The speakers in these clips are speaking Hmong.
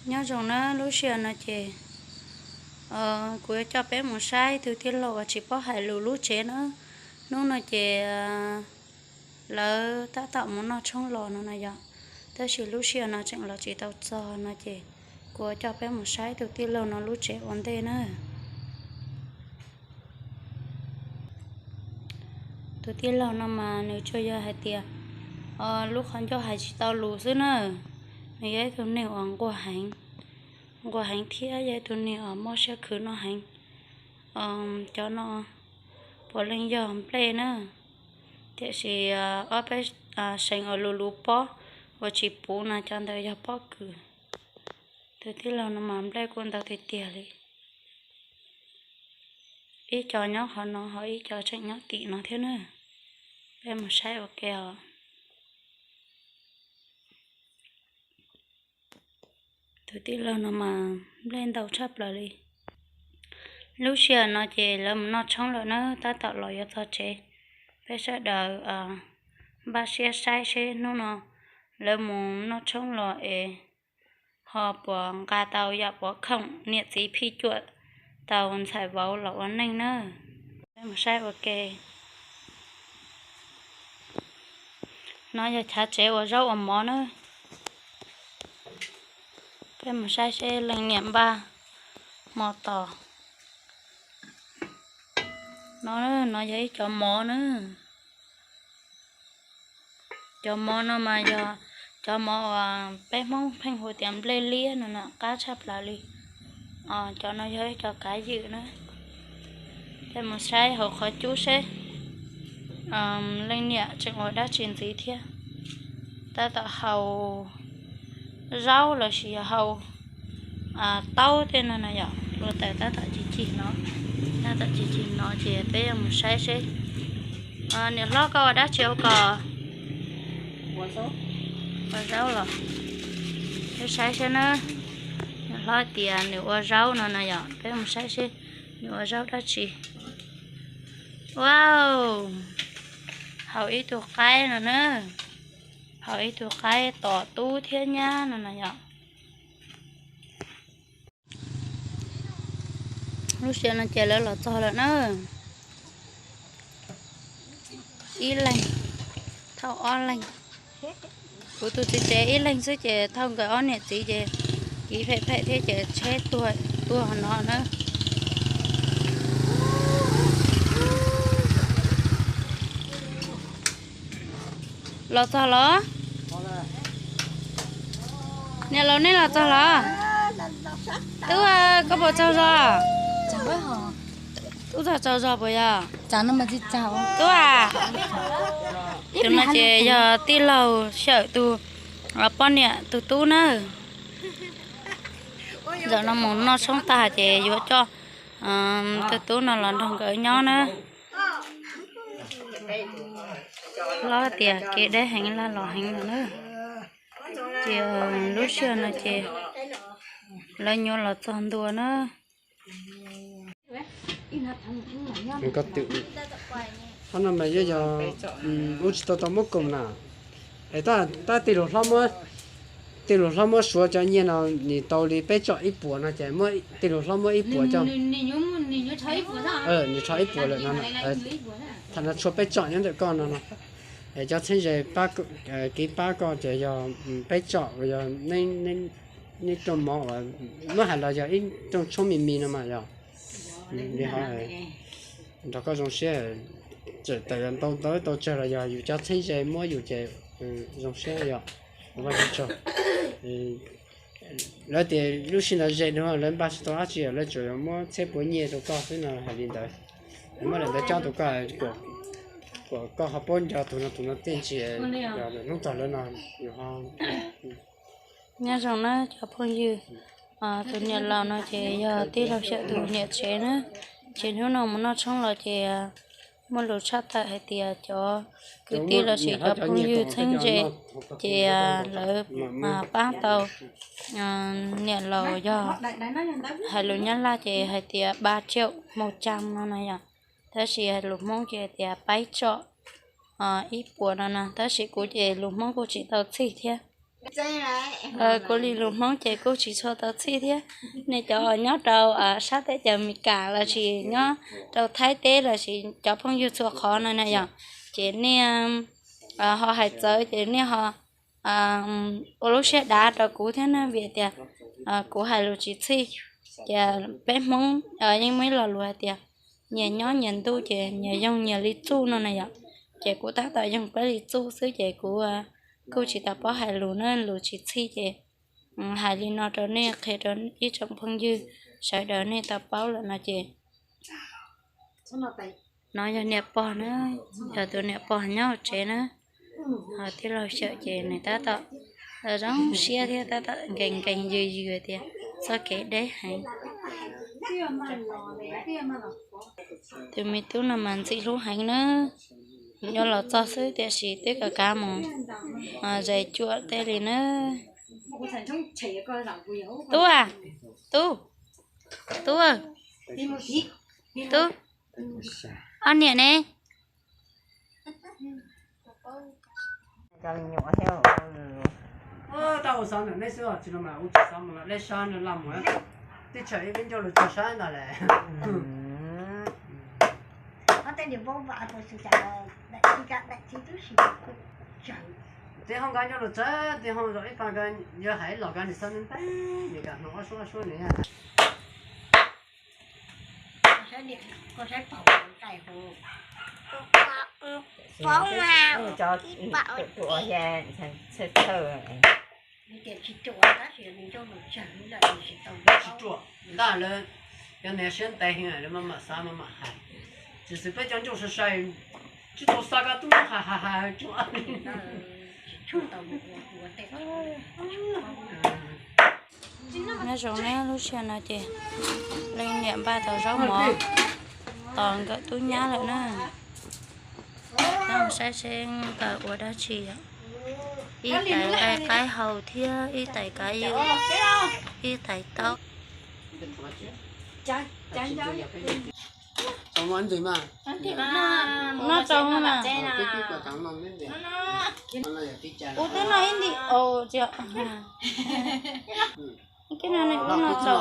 Nyob zoo na, lub sij hawm no ces kuv yuav coj peb mus saib tus tij laug uas tsis paub hais lus lub tsev na. Hnub no ces lawv tab tom mus noj tshoob los no no yom, tab sis lub sij hawm no tseem los tsis tau txog no ces kuv yuav coj peb mus saib tus tij laug no lub tsev ua ntej na. Tus tij laug no mas nws tsuas yog hais tias lub qhov ncauj hais tsis tau lus xwb na. Nws yog ib tug neeg uas nquag heev, nquag heev thiab yog ib tug neeg uas mob siab khwv noj heev. Cov no puav leej yog nplej na, tiam sis ob peb seem uas lus lus pob uas tsis puv no cov ntawd yog pob kws. Tus tij laug no mas nplej kuj ntau tiag tiag li. Ib co nyob qhov no ho ib co tseem nyob tim no thiab na. Peb mus saib ua ke os. Tus tij laug no mas nplej ntau tshaj plaws li. Lub sij hawm no ces lawv mus noj tshoob lawm na, tab tom los yuav txog tsev. Peb sawv daws npaj siab saib seb hnub no lawv mus noj tshoob los es ho puas nqa tau yam puav khoom niam txiv phij cuam tau ntxhais vauv los ua neej na. Peb mus saib ua ke. No yog chav tsev ua zaub ua mov na. Peb mus saib seb leej niam npaj hmo tos. No, no yog ib cov mov na. Cov mov no mas yog cov mov uas peb Hmoob pheej hu tias nplej liab no na, qab tshaj plaws li. Cov no yog ib co kav ywm na. Peb mus saib hauv qhov cub seb leej niam tseem ua dab tsi ntxiv thiab. Tab tom hau zaub los sis yog hau taub tej no na yom, hlua taws tab tom cig cig no, tab tom cig cig no ces peb yuav mus saib seb. Niam hlob koj ua dab tsi ua ko? Ua zaub los? Peb saib seb na. Niam hlob tias nws ua zaub no na yom, peb mus saib seb nws ua zaub dab tsi. Wow, hau ib tug qaib no na, hau ib tug qaib tom tub thiab nyab no na yom. Lub sij hawm no ces lawv los txog lawm na. Ib leeg thauj ob leeg. Kuv tus txiv tsev ib leeg xwb ces thauj nkawd ob niam txiv ces kiv phem phem thiab ces tsheb tuag tuag no na. Los txog los? Niam laus nej los txog los? Tub, koj puas tsaug zog? Tub, tsaug zog puas yog? Tub a, tus no ces yog tij laug Xyawm tus poj niam tus tub na. Zaum no mus noj tshoob tag ces yuav coj tus tub no los nrog nkawd nyob na. Hlob tias kev deb heev, laj los heev no na. Ces lub sij hawm no ces lawv nyuam los txog ntua na. Qhov no mas yeej yog ub tsis tau tau muab koom na. Es tab tij laug hlob muab suav cov nyiaj no nws tau li peb tsom ib puas no ces tij laug hlob muab ib puas coj. Nws rho ib puas lawm no, thaum no tshuav peb tsom nyob ntawm koj no no. Es cov txheeb ze kiv pab koj ces yog peb tsom, yog nej rooj mov uas muab hais los yog ib rooj tshoob me me no mas yog li ho nrog koj zoo siab, txawm tawm ntau ntau tau tsawg los yog yus cov txheeb ze muab yus ces zoo siab yog. Ua Vajtswv tsaug. Lawv tias lub sij hawm no ze dua lawv npaj tsis tau dab tsi, lawv tsuas muab txhiab puav nyiaj rau koj xwb no hais li ntawd. Muab daim ntawv cob rau koj, kom koj ho paub nco tus no tus no tej ntsis, hnub txog lawv no yus ho. Nyob zoo na cov phooj ywg, tus niam laus no ces yog tij laug Xyawm tus niam tsev na, ces hnub no mus noj tshoob los ces muaj lus tshaj tawm hais tias cov kwv tij los sis cov phooj ywg txheeb ze ces lawv pab tau niam laus yog hais lus Nyab Laj ces hais tias ba triệu một trăm no na yom, tab sis hais lus Hmoob ces hais tias peb tsom ib puas no na, tab sis kuv ces lus Hmoob kuj tsis tau txhij thiab. Kuv li lus Hmoob ces kuj tsis tshua tau txhij thiab. Nej cov nyob rau sab teb chaws Amelikas lossis nyob rau Thaib teb lossis cov phooj ywg txhua qhov no na yom, ces nej ho hais txawv ces nej ho ua lub siab dav rau kuv thiab na, vim tias kuv hais lus tsis txhij. Ces peb Hmoob yeej muaj ib lo lus hais tias nyias nyob nyias ntuj ces nyias yoog nyias li txuj no na yom. Ces kuv tab tom yoog peb li txuj xwb ces kuv kuj tsis tau paub hais lus na, lus tsis txhij ces hais li no rau nej qhia rau ib tsoom phooj ywg sawv daws nej tau paub lawm no ces. No yog niam pog na, yog tus niam pog nyob hauv tsev na. Ho tij laug Xyawm ces nws tab tom zoo siab thiab tab tom nkees nkees yws yws tias txoj kev deb heev. Tus me tub no mas ntxim hlub heev na. Yuav los txog xwb tiam sis twb kav kav mus zais cuam tej li na. Tub a, tub, tub, tub, ob niam ne. Tau ua xov ntawm neb xwb, tsis los mas ua tsis xov mus los dej sab no laj mus, teb chaws ib peb ncauj lus tsaug sab ntag lawm. Tej ho nkad ncauj lus tsaug, tej ho zom ib pag, yog hais los kag nim xab ntev ntev, nim kam hnoos ob suab ob suab nws. Tsis ruam ntag lawm, cov niag siab ntev heev lawv maj mam xav maj mam hais, tsis xwm peb cov ncauj sai sai, tsis tau xa koj tub hais hais hais cuag li. Nyob zoo na, lub sij hawm no ces leej niam npaj tau zaub mov tos nkawm tub nyab lawm na. Nyob saib seb nkawd ua dab tsi yom. Ib tais nqaij qaib hau thiab ib tais kab yus, ib tais taub. Noj tau na. Kuv twb noj ib ntim os. Kuv noj tau.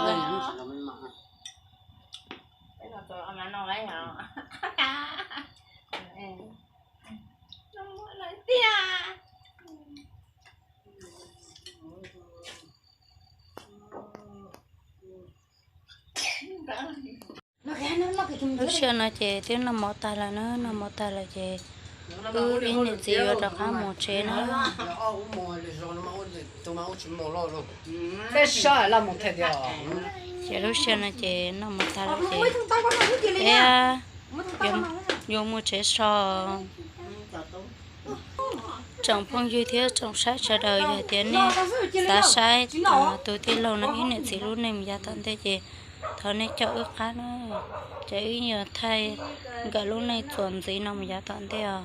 Lub sij hawm no ces twb noj mov tag lawm na, noj mov tag lawm ces wb ib niam txiv yuav rov qab mus tsev na. Ces lub sij hawm no ces noj mov tag lawm ces peb yuav mus tsev so. Tsoom phooj ywg thiab tsoom saib sawv daws, yog tias nej xav saib tus tij laug no ib niam txiv lub neej mus yav tom ntej ces thov nej caum wb qab na, ces wb yuav thaij nkawd lub neej txuas ntxiv no mus yav tom ntej os.